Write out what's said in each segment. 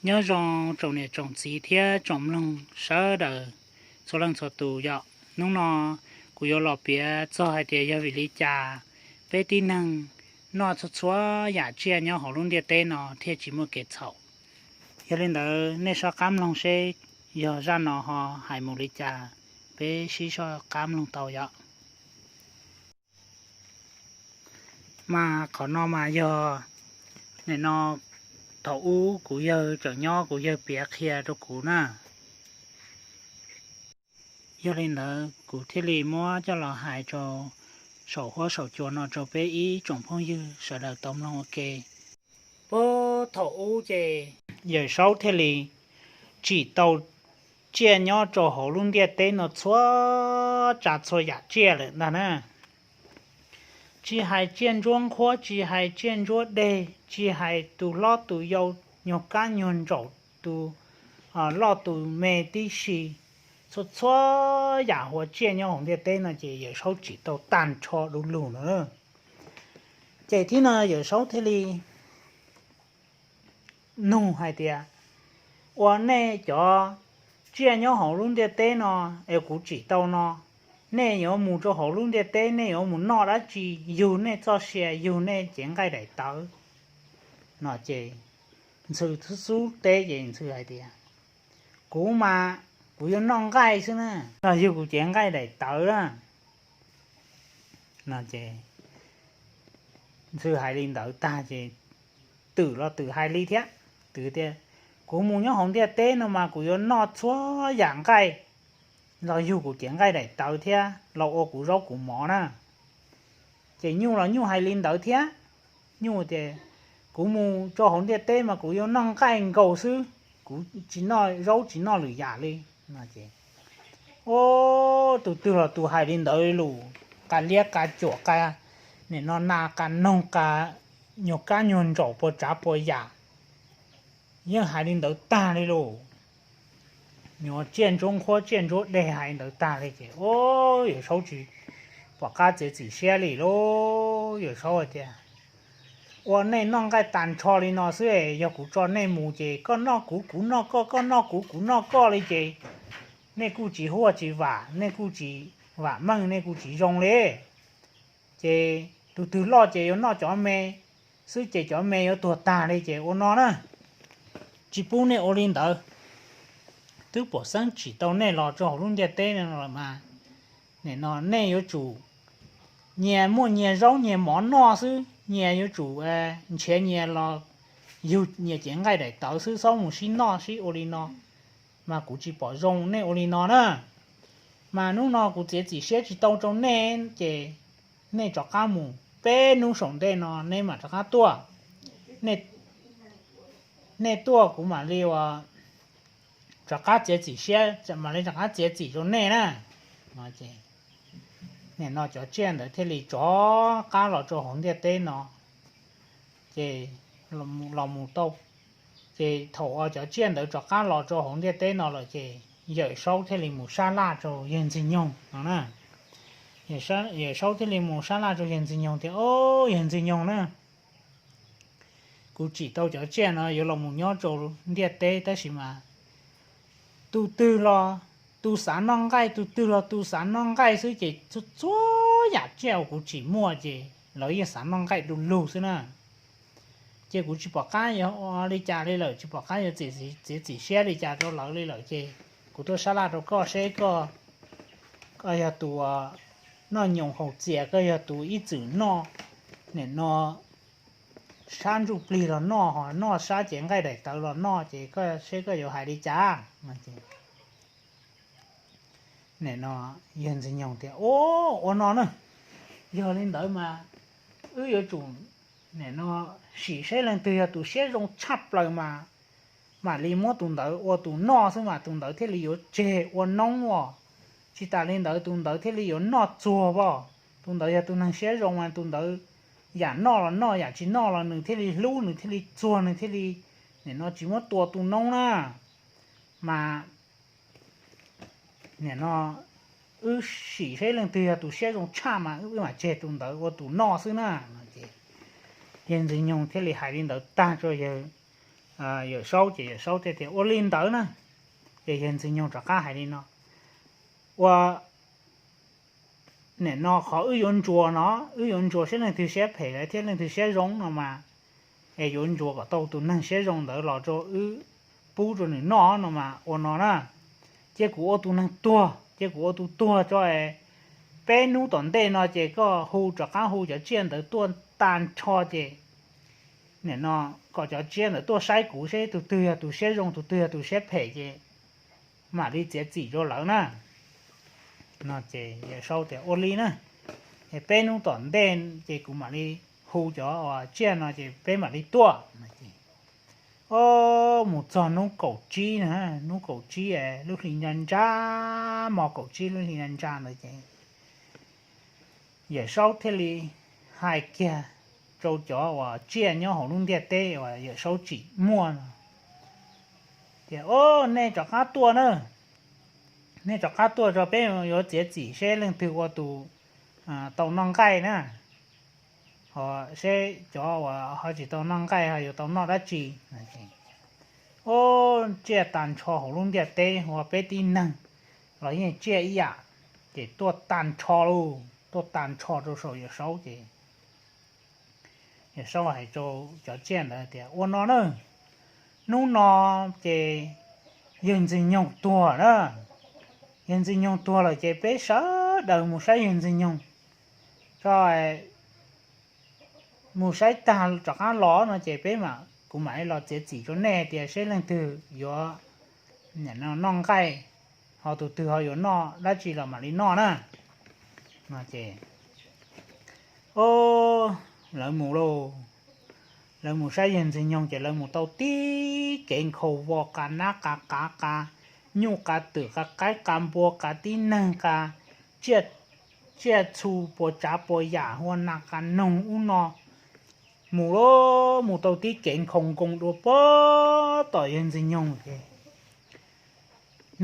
Nyob zoo tsoom niam tsoom txiv thiab tsoom mloog sawv daws txhua leej txhua tus yom. Hnub no kuv yuav los piav txog hais tias yog vim li cas peb tib neeg noj txhua txhua yam tsiaj nyob hauv lub ntiaj teb no thiaj tsis muaj kev txhaum. Yog li ntawd nej soj qab mloog seb yog zaj no ho hais mus li cas, peb sib soj qab mloog tau yom. Mas qhov no mas yog nim no thaum ub kuv yawg tseem nyob, kuv yawg piav qhia rau kuv na. Yog li ntawd kuv thiaj li muab coj los hais rau saum huab saum cua no rau peb ib tsoom phooj ywg sawv daws tau mloog ua ke. Puag thaum ub ces Yawm Saub thiaj li tsim tau tsiaj nyob rau hauv lub ntiaj teb no txhua tsav txhua yam tsiaj lawm ntag na. Tsis hais tsiaj ntsuab nqhuab, tsis hais tsiaj ntsuab deg, tsis hais tus hlob tus yau, nyuag kab nyuag ntsaum, tus loj tus me tib si, txhua txhua yam huab tsiaj nyob hauv ntiaj teb no ces Yawm Saub tsim tau tag nrho du lug no. Ces thib no Yawm Saub thiaj li nug hais tias, ua nej cov tsiaj nyob hauv lub ntiaj teb no es kuv tsim tau no, nej yuav mus rau hauv lub ntiaj teb nej yuav mus noj dab tsi yug nej txoj sia yug nej cev nqaij daim tawv? No ces Ntxhw xub teb ces Ntxhw hais tias, kuv mas kuv yuav noj nqaij xwb na, los yug kuv cev nqaij daim tawv na. No ces Ntxhw hais li ntawd tag ces twm los twm hais li thiab, twm tias, kuv mus nyob hauv ntiaj teb no mas kuv yuav noj txhua yam nqaij los yug kuv cev nqaij daim tawv thiab los ua kuv zaub kuv mov na. Ces nyuj los nyuj hais li ntawd thiab, nyuj tias, kuv mus rau hauv ntiaj teb mas kuv yuav noj nqaij nkaus xwb, kuv tsis noj zaub tsis noj lwm yam li. Tus twg los tus hais li ntawd lus, qa liab qa cuam qa, nim no nas qa noog qa, nyuag kab nyuag ntsaum puas tsav puas yam, yeej hais li ntawd tag li lus. Nyuag tsiaj ntsuab nqhuab tsiaj ntsuab deg hais ntawd tag li ces, o, Yawm Saub tsis pom qab txiav txim siab li lauj. Yawm Saub hais tias, ua nej noj nqaij tag nrho li no xwb, yog kuv tso nej mus ces koj noj kuv kuv noj koj, koj noj kuv kuv noj koj li ces nej kuj tsis huaj tsis vam, nej kuj tsis vam meej, nej kuj tsis zoo li. Ces tus twg loj ces yuav noj cov me xwb ces cov me yuav tuag tag li ces ua no na, tsis pub nej ua li ntawd. Twb pom xeeb tsim tau nej los rau hauv lub ntiaj teb no lawm mas, nim no nej yuav tsum nyias muaj nyias zaub nyias mov noj xwb, nyias yuav tsum nrhiav nyias los yug nyias cev nqaij daim tawv xwb, txhob mus sib noj sib ua li no, mas kuv tsis pom zoo nej ua li no na. Mas hnub no kuv txiav txim siab tsis tau rau nej ces nej rov qab mus, peb hnub saum ntej no neb mam rov qab tuaj. Nej tuaj kuv mam li ua, rov qab txiav txim siab, mam li rov qab txiav txim rau nej na. Nim no cov tsiaj ntawd thiaj li rov qab los rau hauv ntiaj teb no. Ces los mus tau, ces thaum uas cov tsiaj ntawd rov qab los rau hauv ntiaj teb no lawm ces Yawm Saub thiaj li mus sab laj rau yawg Ntxwg Nyoog no na. Yawm Saub thiaj li mus sab laj rau yawg Ntxwg Nyoog tias, o, yawg Ntxwg Nyoog na, kuv tsim tau cov tsiaj no yuav los mus nyob rau ntiaj teb tab sis mas tus twg los tus xav noj nqaij, tus twg los tus xav noj nqaij xwb ces txhua yam tsiaj uas kuv tsim muaj ces lawv yeej xav noj nqaij du lug xwb na. Ces kuv tsis pom qab yuav ua li cas li lawm, tsis pom qab yuav txiav txim siab li cas rau lawv li lawm ces kuv tuaj sab laj rau koj seb koj, koj yog tus noj nyoos haus txias, koj yog tus ib txwm noj, nim no sab ntsuj plig los noj, ho noj sab cev nqaij daim tawv los noj ces koj seb koj yuav hais li cas. Nim no yawg Ntxwg Nyoog tias, o, ua no na, yog li ntawd mas wb yuav tsum nim no sim saib leej twg yog tus siab zoo tshaj plaws mas mam li muab tus ntawd ua tus noj xwb mas tus ntawd thiaj li yuav tseg ua noob os. Tsis tas li ntawd tus ntawd thiaj li yuav noj txuag os. Tus ntawd yog tus neeg siab zoo mas tus ntawd yam noj los noj, yam tsis noj los nws thiaj li hlub, nws thiaj li txuag, nws thiaj li nim no tsis muab tua tu noob na. Mas nim no wb sim saib leej twg yog tus siab zoo tshaj mas wb mam tseg tus ntawd ua tus noj xwb na. Yawg Ntxwg Nyoog thiaj li hais li ntawd tag rau yawg Yawm Saub ces Yawm Saub thiaj tias, Ua li ntawd na. Ces yawg Ntxwg Nyoog rov qab hais li no, Ua, nim no qhov wb yuav ntsuas no, wb yuav ntsuas saib leej twg siab phem thiab leej twg siab zoo no mas, es yuav ntsuas kom tau tus neeg siab zoo ntawd los rau wb pub rau nws noj no mas ua no na. Cia kuv ua tus neeg tuag, cia kuv ua tus tuag tso es peb hnub tom ntej no ces koj hu rov qab hu cov tsiaj ntawd tuaj tag nrho ces nim no kom cov tsiaj ntawd tuaj saib kuv seb tus twg yog tus siab zoo tus twg yog tus siab phem ces mam li txiav txim rau lawv na. No ces Yawm Saub tias, Ua li na, es peb hnub tom ntej ces kuv mam li hu cov uas tsiaj no ces peb mam li tuaj. O, mus txog hnub kaum tsib na, hnub kaum tsib lub hli nra nra, hmo kaum tsib lub hli nra nra ntawd ces Yawm Saub thiaj li hais kiag rau cov uas tsiaj nyob hauv lub ntiaj teb uas Yawm Saub tsim muaj no tias, O, nej rov qab tuaj na, nej rov qab tuaj tso peb yuav txiav txim seb leej twg ua tus tau noj nqaij na, ho seb cov uas ho tsis tau noj nqaij ho yuav tau noj dab tsi. O, tsiaj tag nrho hauv lub ntiaj teb ua peb tib neeg los yeej tsiaj ib yam, ces tuaj tag nrho lauj, tuaj tag nrho rau saum Yawm Saub ces Yawm Saub hais rau cov tsiaj ntawd tias, Ua no na, hnub no ces yawg Ntxwg Nyoog tuag na, yawg Ntxwg Nyoog tuag lawm ces peb sawv daws mus saib yawg Ntxwg Nyoog, mus saib tag rov qab los no ces peb, kuv mam li los txiav txim rau nej tias seb leej twg yuav noj nqaij, ho tus twg ho yuav noj dab tsi los mam li noj na. No ces, o, lawv mus lauj, lawv mus saib yawg Ntxwg Nyoog ces lawv mus tau tib kev nkhaus vos, qa nab qa qav qa nyuj qa twm qa qaib qa npua qa tib neeg qa tsiaj txhu puas tsav puas yam, hua nas qa noog ub no, mus lauj, mus tau tib kev nkhaus nkoos dua puag tom yawg Ntxwg Nyoog ces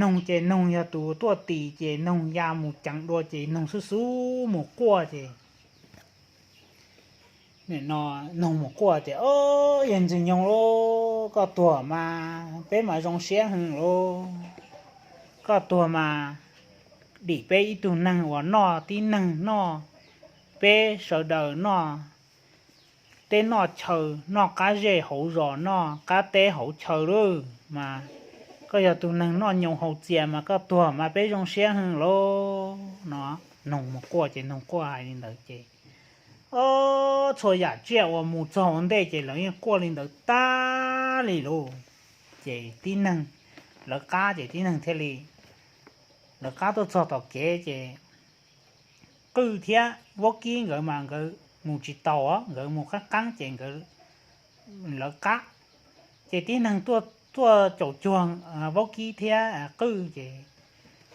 noog ces noog yog tus tuaj tis ces noog ya mus ceev dua ces noog xub xub mus quaj ces noog mus quaj tias, O, yawg Ntxwg Nyoog lauj, koj tuag mas peb mas zoo siab heev lauj, koj tuag mas dim peb ib tug neeg uas noj tib neeg noj, peb sawv daws noj teb noj chaw, noj qab zej hauv zos noj qab teb hauv chaw lauj, mas koj yog tus neeg noj nyoo haus txias mas koj tuag mas peb zoo siab heev lauj no. Noog mus quaj ces noog quaj hais li ntawd ces, o, txhua yam tsiaj uas mus txog ua ntej ces lawv yeej quaj li ntawd tag li lauj. Ces tib neeg, lawv qab ces tib neeg thiaj li, lawv qab tuaj txog tom kev ces Qwj thiab Vaub Kib nkawd mas nkawd mus tsis taus, nkawd mus qeeb qeeb ces nkawd, lawv qab, ces tib neeg tuaj caum cuag Vaub Kib thiab Qwj ces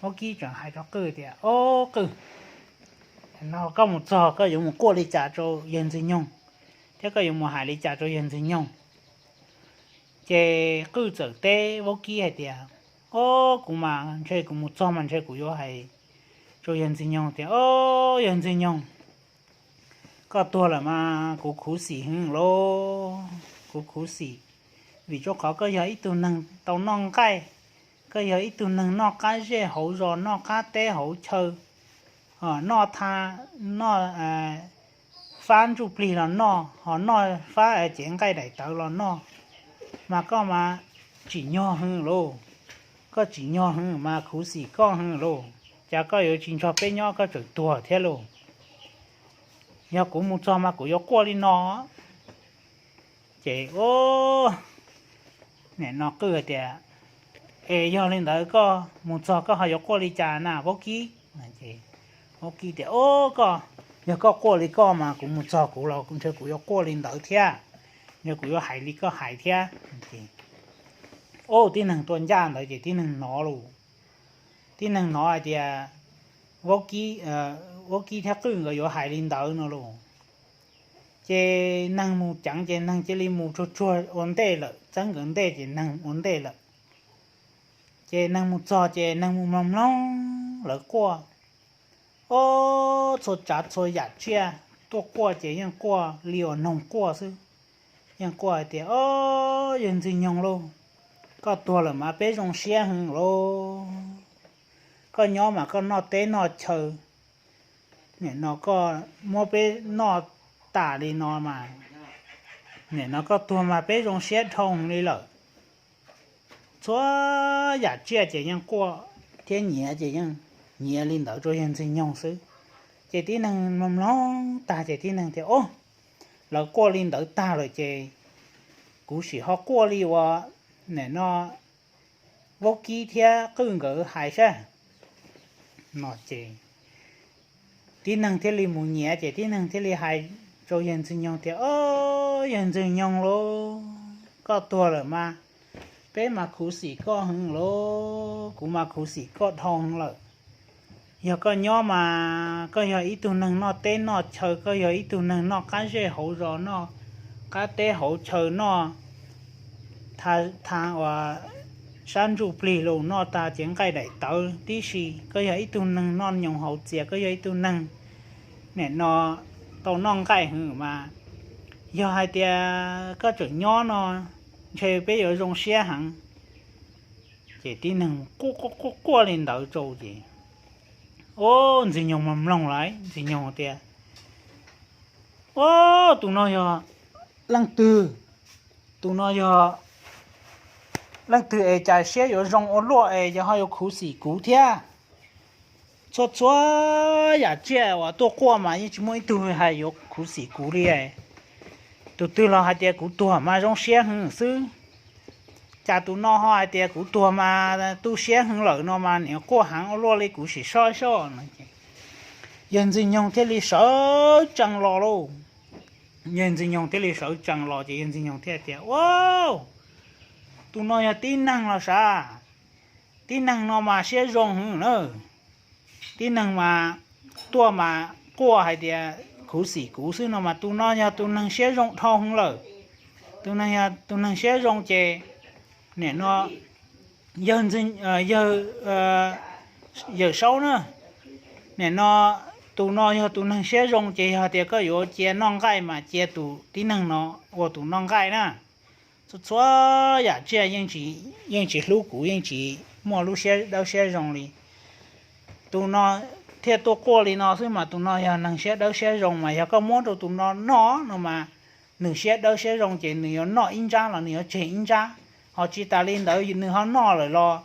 Vaub Kib tseem hais rau Qwj tias, Ob Qwj, no koj mus txog koj yuav mus quaj li cas rau yawg Ntxwg Nyoog, thiab koj yuav mus hais li cas rau yawg Ntxwg Nyoog? Ces Qwj txawm teb Vaub Kib hais tias, Ob, kuv mas ntshe kuv mus txog mas ntshe kuv yuav hais rau yawg Ntxwg Nyoog tias, Ob yawg Ntxwg Nyoog, koj tuag lawm mas kuv khuv xim heev lauj, kuv khuv xim, vim rau qhov koj yog ib tug neeg tau noj nqaij, koj yog ib tug neeg noj qab zej hauv zos, noj qab teb hauv chaw, noj tha, noj fab ntsuj plig los noj, ho noj fab cev nqaij daim tawv los noj, mas koj mas tsim nyog heev lauj, koj tsim nyog heev mas khuv xim koj heev lauj, cas koj yuav tsis nrog peb nyob koj tseem tuag thiab lauj. Yog kuv mus txog mas kuv yuav quaj li no. Ces nim no Qwj hais tias, Es yog li ntawd koj mus txog koj ho yuav quaj li cas na Vaub Kib? Vaub Kib tias, Ob, koj, yog koj quaj li koj mas kuv mus txog kuv los ntshe kuv yuav quaj li ntawd thiab, ntshe kuv yuav hais li koj hais thiab. Ob, tib neeg tuaj ncaj ntawd ces tib neeg hnov lauj, tib neeg hnov hais tias Vaub Kib thiab Qwj nkawd yuav hais li ntawd no lauj. Ces neeg mus ceev ces neeg cia li mus tsuag tsuag ua ntej lawm, txeeb nkawd ntej ces neeg ua ntej lawm. Ces neeg mus txog ces neeg mus mloog mloog lawv quaj. Ob, txhua tsav txhua yam tsiaj tuaj quaj ces yeej quaj li uas noog quaj xwb. Yeej quaj hais tias, Ob, yawg Ntxwg Nyoog lauj, koj tuag lawm mas peb zoo siab heev lauj. Koj nyob mas koj noj teb noj chaw, nim no koj muab peb noj tas li no mas, nim no koj tuag mas peb zoo siab dhau li lawm. Txhua yam tsiaj ces yeej quaj thiab nyiav ces yeej nyiav li ntawd rau yawg Ntxwg Nyoog xwb. Ces tib neeg mloog mloog tag ces tib neeg tias, Ob, lawv quaj li ntawd tag lawm ces kuv sim ho quaj li uas nim no vaub kib thiab qwj nkawd hais saib. No ces tib neeg thiaj li mus nyiav ces tib neeg thiaj li hais rau yawg Ntxwg Nyoog tias, Ob, yawg Ntxwg Nyoog lauj, koj tuag lawm mas peb mas khuv xim koj heev lauj, kuv mas khuv xim koj dhau heev lawm. Yog koj nyob mas koj yog ib tug neeg noj teb noj chaw, koj yog ib tug neeg noj qab zej hauv zos, noj qab teb hauv chaw, noj tha uas sab ntsuj plig los noj tag ces nqaij daim tawv tib si, koj yog ib tug neeg noj nyoos hauv txias, koj yog ib tug neeg nim no tau noj nqaij heev mas, yog hais tias koj tseem nyob no ntshe peb yuav zoo siab heev. Ces tib neeg quaj quaj quaj li ntawd rau ces, Ob, Ntxwg Nyoog mas mloog lawm, Ntxwg Nyoog tias, Ob, tus no yog leej twg? Tus no yog leej twg es cas siab yuav zoo ua luaj es yog ho yuav khuv xim kuv thiab? Txhua txhua yam tsiaj uas tuaj quaj mas yeej tsis muaj ib tug hais yuav khuv xim kuv li. Tus twg los hais tias kuv tuag mas zoo siab heev xwb, cas tus no ho hais tias kuv tuag mas tu siab heev lawm no mas nim quaj heev ua luaj li, kuv sim saib seb no ces yawg Ntxwg Nyoog thiaj li sawv tsees los lauj. Yawg Ntxwg Nyoog thiaj li sawv tsees los ces yawg Ntxwg Nyoog thiaj tias, Ua, tus no yog tib neeg los sav, tib neeg no mas siab zoo heev na. Tib neeg mas tuaj mas quaj hais tias khuv xim kuv xwb no mas tus no yog tus neeg siab zoo dhau heev lawm. Tus neeg yog tus neeg siab zoo ces nim no yawg, yawg Yawm Saub na, nim no tus no yog tus neeg siab zoo ces yog tias koj yuav cia noj nqaij mas cia tus tib neeg no ua tus noj nqaij na. Txhua txhua yam tsiaj yeej tsis hlub kuv, yeej tsis muaj lub siab dawb siab zoo li. Tus no thiaj tuaj quaj li no xwb mas tus no yog neeg siab dawb siab zoo mas yog koj muab rau tus no noj no mas nws siab dawb siab zoo ces nws yuav noj ib nrab los nws yuav tseg ib nrab. Ho tsis tas li ntawd nws ho noj lawm los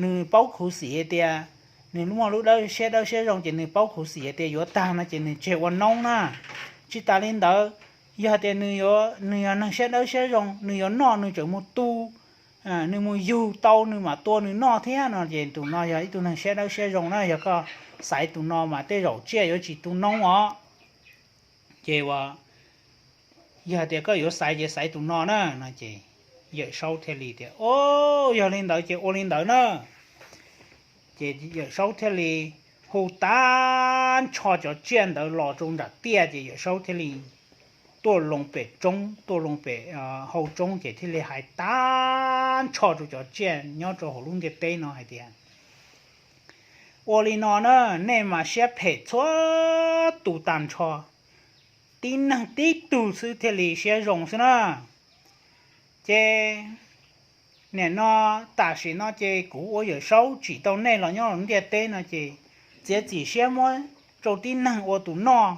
nws paub khuv xim hais tias nws muaj lub dawb siab dawb siab zoo ces nws paub khuv xim hais tias yuav tag no ces nws tseg ua noob na. Tsis tas li ntawd, yog tias nws yog neeg siab dawb siab zoo, nws yuav noj nws tseem mus tu, nws mus yug tau nws mam tua nws noj thiab no ces tus no yog ib tug neeg siab dawb siab zoo na. Yog koj xaiv tus no mas tej zaum tsiaj yuav tsis tu noob os. Ces ua, yog tias koj yuav xaiv ces xaiv tus no na no ces Yawm Saub thiaj li tias, O, yog li ntawd ces ua li ntawd na. Ces Yawm Saub thiaj li hu tag nrho cov tsiaj ntawd los rau nram tiaj ces Yawm Saub thiaj li tuaj loo pem roob, tuaj loo pem hau roob ces thiaj li hais tag nrho rau cov tsiaj nyob rau hauv lub ntiaj teb no hais tias, Ua li no na, nej mas siab phem txhua tus tag nrho, tib neeg tib tug xwb thiaj li siab zoo xwb na. Ces nim no tam sim no ces kuv ua Yawm Saub tsim tau nej los nyob hauv ntiaj teb no ces txiav txim siab muab rau tib neeg ua tus noj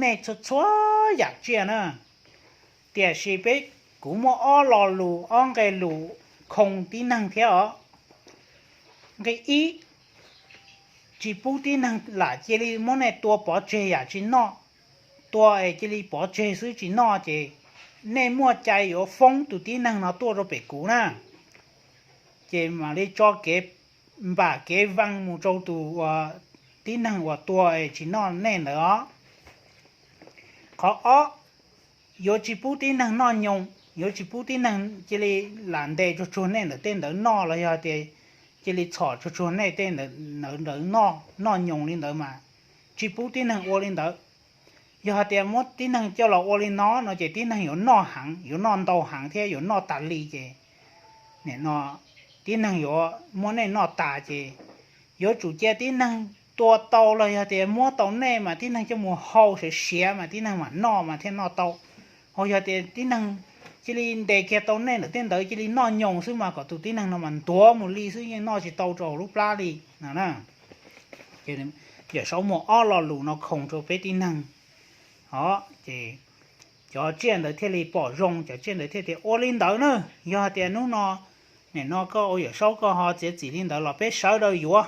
nej txhua txhua yam tsiaj na. Tiam sis peb, kuv muaj ob lo lus ob nqe lus khoo tib neeg thiab os. Nqe ib, tsis pub tib neeg lam cia li muab nej tua pov tseg yam tsis noj, tua es cia li pov tseg xwb tsis noj ces nej muaj cai yuav foob tus tib neeg no tuaj rau pem kuv na. Ces mam li tso kev npam kev vee mus rau tus uas tib neeg uas tua es tsis noj nej ntawd os. Qhov ob, yuav tsis pub tib neeg noj nyoos, yuav tsis pub tib neeg cia li lam ntes tsuag tsuag nej ntawm tej ntawd noj los yog tias cia li txhom tsuag tsuag nej tej ntawd noj nyoos li ntawd mas tsis pub tib neeg ua li ntawd. Yog hais tias muab tib neeg coj los ua li no no ces tib neeg yuav noj heev, yuav noj ntau heev thiab yuav noj tas li ces nim no tib neeg yuav muab nej noj tas ces yuav tsum cia tib neeg tua tau los yog tias muab tau nej mas tib neeg coj mus hau siav siav mas tib neeg mam noj mas thiaj noj tau. Ho yog tias tib neeg cia li ntes kiag tau nej ntawm tej ntawd cia li noj nyoos xwb mas kom tus tib neeg no mas ntuav mus li xwb, yeej noj tsis tau rau hauv lub plab li no na. Ces Yawm Saub muaj ob lo lus no khoom rau peb tib neeg. Os, ces cov tsiaj ntawd thiaj li pom zoo, cov tsiaj ntawd thiaj tias, Ua li ntawd na, yog hais tias hnub no nim no koj ua Yawm Saub koj ho txiav txim li ntawd los peb sawv daws yuav,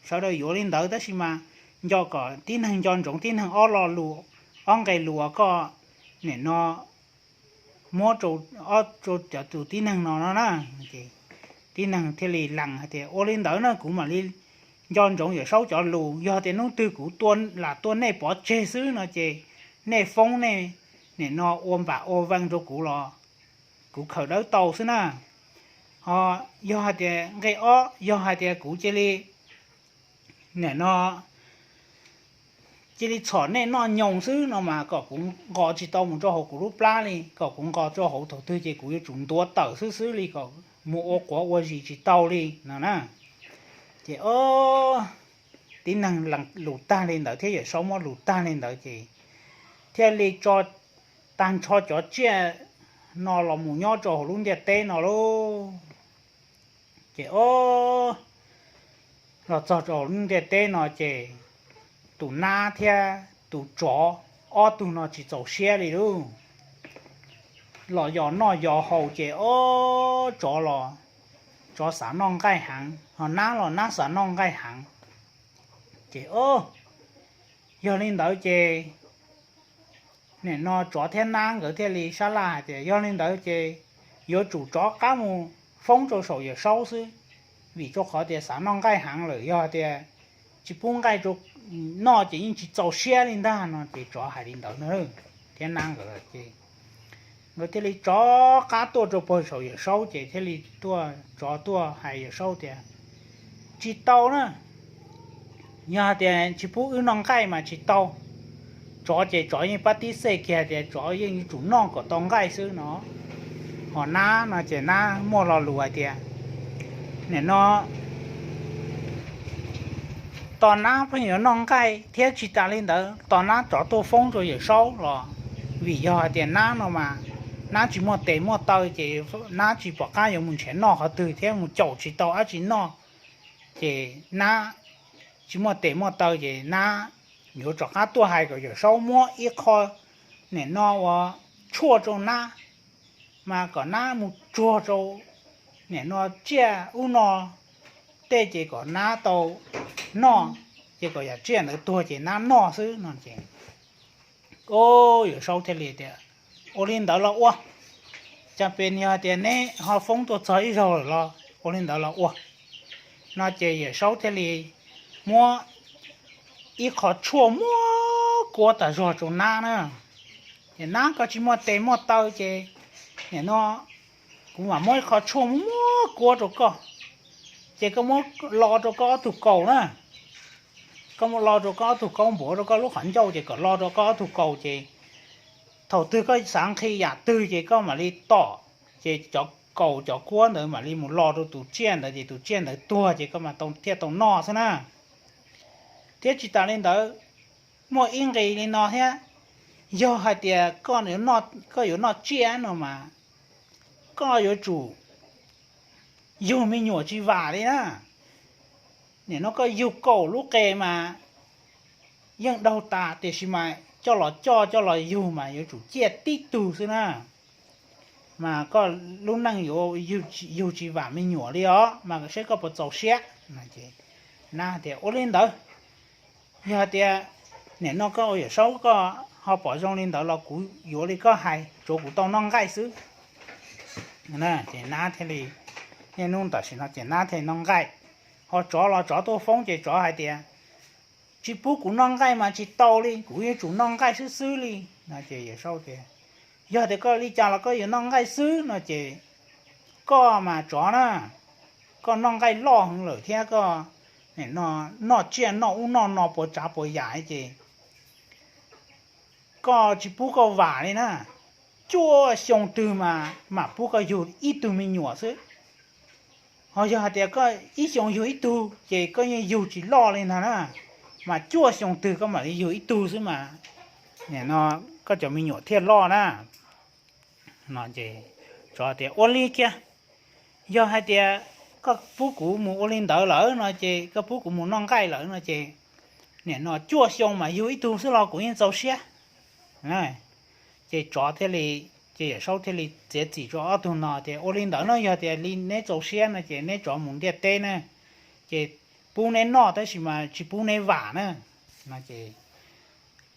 sawv daws yuav li ntawd, tab sis mas nco kom tib neeg nco ntsoov tib neeg ob lo lus, ob nqe lus uas koj nim no muab rau cov tus tib neeg no no na. Tib neeg thiaj li lees hais tias, Ua li ntawd na, kuv mam li nco ntsoov Yawm Saub cov lus, yog tias hnub twg kuv lam tuaj nej pov tseg xwb no ces nej foob nej nim no ua npam ua vees rau kuv los kuv khaws dawb tau xwb na. Ho yog hais tias nqe ob, yog hais tias kuv cia li nim no cia li txhom nej noj nyoos xwb no mas kom kuv nqos tsis tau mus rau hauv kuv lub plab li, kom kuv nqos rau hauv thaum twg ces kuv yuav tsum ntuav tawm xwb xwb li, kom mus ua quav ua zis tsis tau li no na. Ces o, tib neeg lus tag li ntawd thiab Yawm Saub muab lus tag li ntawd ces thiaj li tso tag nrho cov tsiaj no los mus nyob rau hauv lub ntiaj teb no lauj. Ces o, los txog rau hauv lub ntiaj teb no ces tus nab thiab tus tsov ob tug no tsis txaus siab li lauj. Los yos noj yos haus ces o, tsov los tsov xav noj nqaij heev, ho nab los nab xav noj nqaij heev. Ces o, yog li ntawd ces nim no tsov thiab nab nkawd thiaj li sab laj hais tias, Yog li ntawd ces yuav tsum rov qab mus foob rau saum Yawm Saub xwb, vim rau qhov tias xav noj nqaij heev lawm, yog tias tsis pub nqaij noj ces yeej tsis txaus siab li ntag no. Ces tsov hais li ntawd na, thiab nab nkawd ces nkawd thiaj li rov qab tuaj rau pawg saum Yawm Saub ces thiaj li tuaj, tsov tuaj hais Yawm Saub tias, Tsis tau na, yog hais tias tsis pub wb noj nqaij mas tsis tau. Tsov ces tsov yeej pab tib xej kiag tias tsov yeej yuav tsum noj kom tau nqaij xwb no. Ho nab no ces nab muaj lo lus hais tias, Nim no tos nab pheej yuav noj nqaij thiab tsis tas li ntawd tos nab rov tuaj foob rau Yawm Saub los, vim yog hais tias nab no mas nab tsis muaj tes muaj taw ces nab tsis pom qab yuav mus nrhiav noj qhov twg thiab mus caum tsis tau dab tsi noj. Ces nab tsis muaj tes muaj taw ces nab yuav rov qab tuaj hais kom Yawm Saub muab ib qho nim no uas tshuaj rau nab, mas kom nab mus tsuag rau nim no tsiaj ub no tej ces kom nab tau noj, ces kom yam tsiaj ntawd tuag ces nab noj xwb no ces o, Yawm Saub thiaj li tias, Ua li ntawd los ua, cas pes yog tias neb ho foob tuaj txog ib zaug lawm los ua li ntawd los ua no ces Yawm Saub thiaj li muab ib qho tshuaj muab kuab tas zog rau nab na. Ces nab koj tsis muaj tes muaj taw ces nim no kuv mam muab ib qho tshuaj muab kuab rau koj, ces koj muab lo rau koj ob tug kaus na. Koj muab lo rau koj ob tug kaus, npuav rau koj lub qhov ncauj ces kom lo rau koj ob tug kaus ces thaum twg koj xav nqhis yam twg ces koj mam li tom, ces cov kaus cov kuab ntawd mam li mus lo rau tus tsiaj ntawd ces tus tsiaj ntawd tuag ces koj mam tau thiaj tau noj xwb na. Thiab tsis tas li ntawd, muaj ib nqis li no thiab, yog hais tias koj yuav noj tsiaj no mas koj yuav tsum yug me nyuam tsis vam li na. Nim no koj yug kaum lub qe mas yeej daug tas, tiam sis mas coj los coj coj los yug mas yuav tsum ciaj tib tug xwb na. Mas koj lub neej yuav yug tsis vam me nyuam li os, mas seb koj puas txaus siab. Nab tias, Ua li ntawd, yog tias nim no koj ua Yawm Saub koj ho pom zoo li ntawd los kuv yuav li koj hais, tsuav kuv tau noj nqaij xwb. Ces nab thiaj li, niaj hnub tam sim no ces nab thiaj noj nqaij. Ho tsov los tsov tuaj foob ces tsov hais tias, Tsis pub kuv noj nqaij mas tsis tau li, kuv yuav tsum noj nqaij xwb xwb li no. Ces Yawm Saub tias, Yog tias koj li cas los koj yuav noj nqaij xwb no ces koj mas tsov na, koj noj nqaij loj heev lawm thiab koj noj tsiaj noj ub noj no puas tsav puas yam ces koj tsis pub koj vam li na. Cuaj xyoo twg mas mam pub koj yug ib tug me nyuam xwb. Ho yog hais tias koj ib xyoo yug ib tug ces koj yeej yug tsis loj li ntag na, mas cuaj xyoo twg koj mam li yug ib tug xwb mas koj cov me nyuam thiaj loj na. No ces Tsov tias, Ua li kiag, yog hais tias koj pub kuv mus ua li ntawd lawm no ces, koj pub kuv mus noj nqaij lawm no ces, nim no cuaj xyoo mas yug ib tug xwb los kuv yeej txaus siab. Ces tsov thiaj li, ces Yawm Saub thiaj li txiav txim rau ob tug no tias, Ua li ntawd no, yog tias li neb txaus siab no ces neb tsov mus ntiaj teb na, ces pub neb noj tab sis mas tsis pub neb vam na. No ces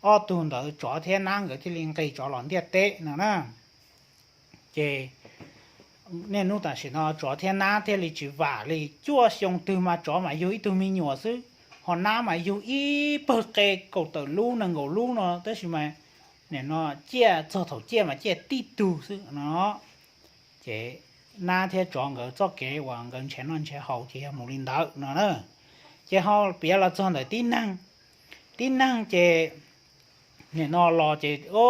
ob tug ntawd, tsov thiab nab, nkawd thiaj li nqis tsov los ntiaj teb no na. Ces niaj hnub tam sim no tsov thiab nab thiaj li tsis vam li. Cuaj xyoo twg mas tsov mas yug ib tug me nyuam xwb, ho nab mas yug ib pawg qe kaum tawm lub nees nkaum lub no, tab sis mas nim no ciaj txog thaum ciaj mas ciaj tib tug xwb no. Ces nab thiab tsov nkawd txoj kev uas nkawd nrhiav noj nrhiav haus ces yog mus li ntawd no na. Ces ho piav los txog ntawm tib neeg, tib neeg ces nim no los ces, o,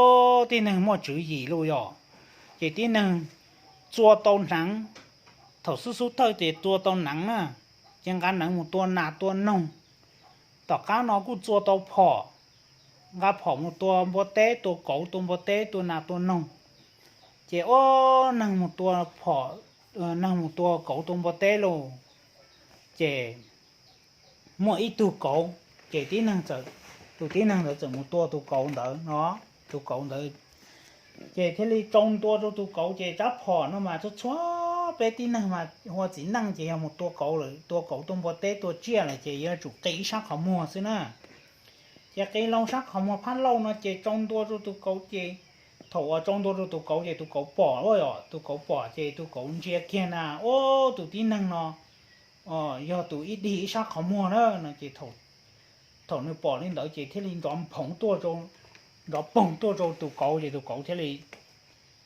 tib neeg muaj tswv yim lauj yom. Ces tib neeg txua tau hneev, thaum xub xub thawj ces txua tau hneev na, ces nqa hneev mus tua nas tua noog. Tom qab no kuj txua tau phom, nqa phom mus tua npua teb, tua kauv, tua npua teb, tua nas tua noog. Ces ob neeg mus tua phom, neeg mus tua kauv tua npua teb lauj. Ces muaj ib tug kauv, ces tib neeg txawm, tus tib neeg ntawd txawm mus tua tus kauv ntawd no, tus kauv ntawd. Ces thiaj li tsau ntua rau tus kauv, ces tsab phom no mas txhua txhua peb tib neeg mas ua txiv neej ces yog mus tua kauv lawm, tua kauv tua npua teb tua tsiaj lawm ces yuav tsum qi ib sab qhov muag xwb na. Ces qi loo sab qhov muag phab lauj no ces tsau ntua rau tus kauv ces, thaum uas tsau ntua rau tus kauv ces tus kauv pom, tus kauv pom ces tus kauv ntsia kiag na, o, tus tib neeg no yog tus ib dig ib sab qhov muag na no ces thaum nws pom li ntawd ces thiaj li nrov phoov tuaj, nrov poog tuaj rau tus kauv ces tus kauv thiaj li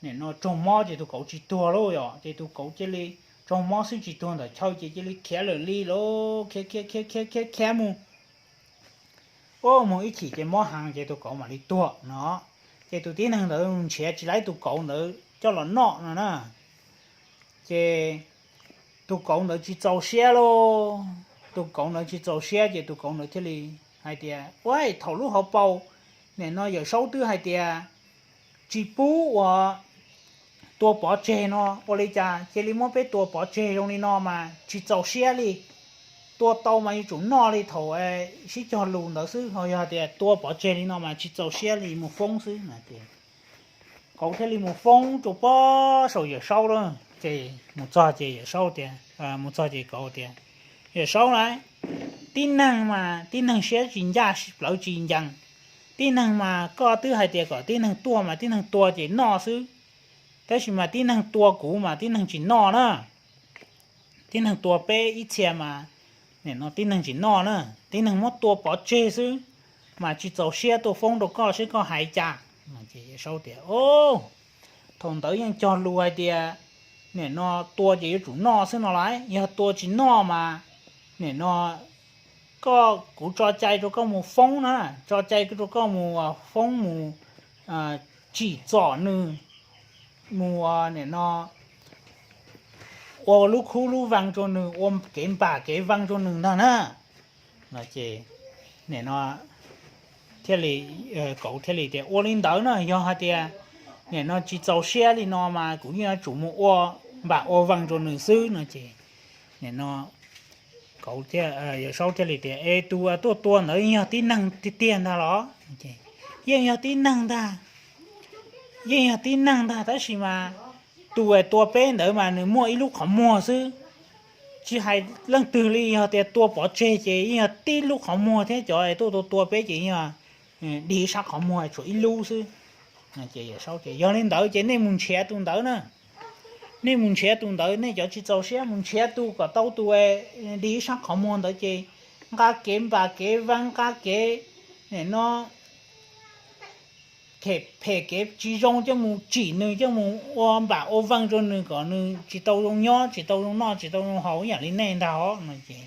nim no raug mob ces tus kauv tsis tuag lauj yom. Ces tus kauv cia li raug mob xwb tsis tuag ntawm chaw ces cia li khiav lawm li lauj, khiav khiav khiav khiav khiav khiav mus, ua mus ib chim ces mob heev ces tus kauv mam li tuag no. Ces tus tib neeg ntawd nrhiav tsis laib tus kauv ntawd coj los noj no na. Ces tus kauv ntawd tsis txaus siab lauj, tus kauv ntawd tsis txaus siab ces tus kauv ntawd thiaj li hais tias, Ua, thaum lub hauv paus nim no Yawm Saub twb hais tias tsis pub ua tua pov tseg no, ua li cas cia li muab peb tua pov tseg zoo li no mas tsis txaus siab li. Tua tau mas yuav tsum noj li thaum sib cog lus ntawd xwb, ho yog tias tua pov tseg li no mas tsis txaus siab li, mus foob xwb no. Kauv thiaj li mus foob rau pob saum Yawm Saub lawm ces mus txog ces Yawm Saub tias, mus txog ces kauv tias, Yawm Saub lauj, tib neeg mas tib neeg siab tsis ncaj, plawv tsis ncees. Tib neeg mas koj twb hais tias kom tib neeg tuaj mas tib neeg tua ces noj xwb, tab sis mas tib neeg tua kuv mas tib neeg tsis noj na. Tib neeg tua peb ib txhia mas nim no tib neeg tsis noj na, tib neeg muab tua pov tseg xwb, mas tsis txaus siab tuaj foob rau koj seb koj hais cas. Ces Yawm Saub tias, Thaum ntawd yeej cog lus hais tias nim no tua ces yuav tsum noj xwb no lauj, yog tua tsis noj mas nim no koj, kuv tso cai rau koj mus foob na, tso cai rau koj mus foob mus tsim txom nws, mus nim no ua lub khub lub vee rau nws, ua kev npam kev vee rau nws ntag na. No ces nim no thiaj li, kauv thiaj li tias, Ua li ntawd na, yog hais tias nim no tsis txaus siab li no mas kuv yeej yuav tsum mus ua npam ua vee rau nws xwb no ces nim no kauv, Yawm Saub thiaj li tias, Es tus tuaj tua ntawd yog tib neeg tiag tiag ntag los? Yeej yog tib neeg ntag, yeej yog tib neeg ntag, tab sis mas tus tua peb ntawd mas nws muaj ib lub qhov muag xwb, tsis hais leej twg li, yog tias tua pov tseg ces yeej yog tib lub qhov muag thiab, cov tuaj tua tua peb ces yeej yog dig ib sab qhov muag tshuav ib lub xwb. Ces Yawm Saub tias, Yog li ntawd ces nej mus nrhiav tus ntawd na, nej mus nrhiav tus ntawd, nej cov tsis txaus siab mus nrhiav tus kom tau tus dig ib sab qhov muag ntawd ces nqa kev npam kev vee, nqa kev nim no phem kev tsis zoo coj mus tsim nws, coj mus ua npam ua vee rau nws kom nws tsis tau zoo nyob, tsis tau zoo noj, tsis tau zoo haus ib yam li nej ntag os no ces,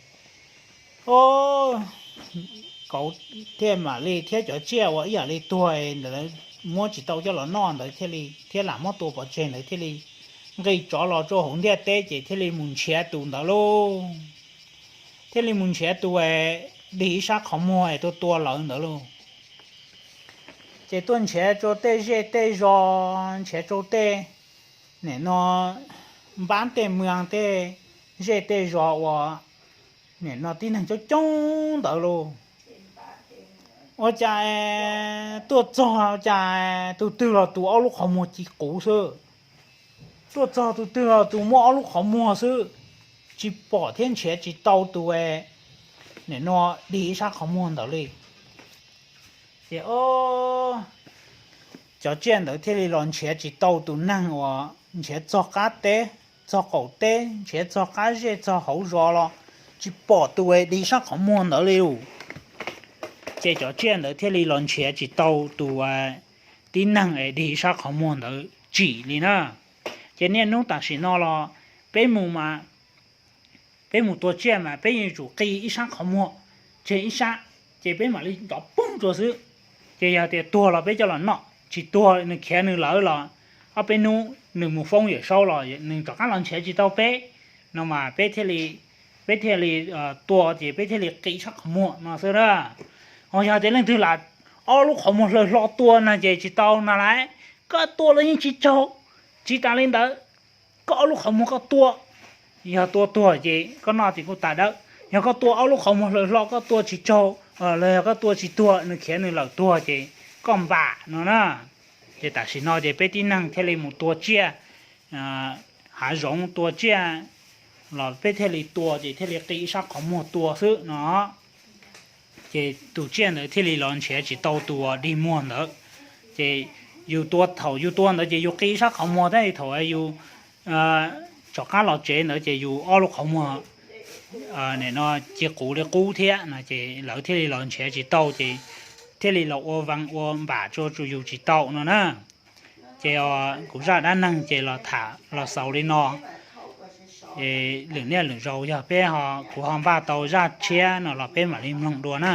o, kauv thiaj mam li thiab cov tsiaj uas ib yam li tuag ntawd muab tsis tau coj los noj ntawd thiaj li, thiab lam muab tua pov tseg ntawd thiaj li nqis tsov los rau hauv ntiaj teb ces thiaj li mus nrhiav tus ntawd lauj. Thiaj li mus nrhiav tus dig ib sab qhov muag es tuaj tua lawv ntawd lauj. Ces tuaj nrhiav rau tej zej tej zos, nrhiav rau tej nim no npab tej mws tej zej tej zos uas nim no tib neeg coob coob ntawd lauj. Ua cas tuaj txog cas tus twg los tus ob lub qhov muag ci quv xwb, tuaj txog tus twg los tus muaj ob lub qhov muag xwb, tsis pom thiab nrhiav tsis tau tus nim no dig ib sab qhov muag ntawd li. Ces cov tsiaj ntawd thiaj li los nrhiav tsis tau tus neeg uas nrhiav txog qab teb, txog qaum teb, nrhiav txog qab zej txog hauv zos los tsis pom tus dig sab qhov muag ntawd li lauj. Ces cov tsiaj ntawd thiaj li los nrhiav tsis tau tus tib neeg dig sab qhov muag ntawd tsim li na. Ces niaj hnub tam sim no los peb mus mas peb mus tua tsiaj mas peb yuav tsum qi ib sab qhov muag tseg ib sab, ces peb mam li nrov poog rua xwb. Ces yog tias tuag los peb coj los noj, tsis tuag nws khiav nws lawm los ob peb hnub nws mus foob Yawm Saub los nws rov qab los nrhiav tsis tau peb no mas peb thiaj li, peb thiaj li tua ces peb thiaj li qi sab qhov muag no xwb na. Ho yog tias leej twg lam ob lub qhov muag hlaws hlo tua no ces tsis tau no lauj. Koj tua los yeej tsis raug. Tsis tas li ntawd, koj ob lub qhov muag koj tua, yog tua tuag ces koj noj ces kuj tas dawb. Yog koj tua ob lub qhov muag hlaws hlo koj tua tsis raug, los yog koj tua tsis tuag nws khiav nws lawm tuag ces koj npam no na. Ces tam sim no ces peb tib neeg thiaj li mus tua tsiaj hav zoov tua tsiaj los peb thiaj li tua ces thiaj li qi ib sab qhov muag tua xwb no. Ces tus tsiaj ntawd thiaj li los nrhiav tsis tau tus dig muag ntawd. Ces yus tua, thaum yus tua ntawd ces yus qi ib sab qhov muag, tab sis thaum yus rov qab los tsev ntawd ces yus ob lub qhov muag nim no ci quv li qub thiab no ces lawv thiaj li los nrhiav tsis tau ces thiaj li los ua vees ua npam rua yus tsis tau no na. Ces kuv zaj dab neeg ces los tham los xaus li no. Lwm niaj lwm zaus yog peb ho, kuv ho npaj tau zaj tshiab no los peb mam li mloog dua na.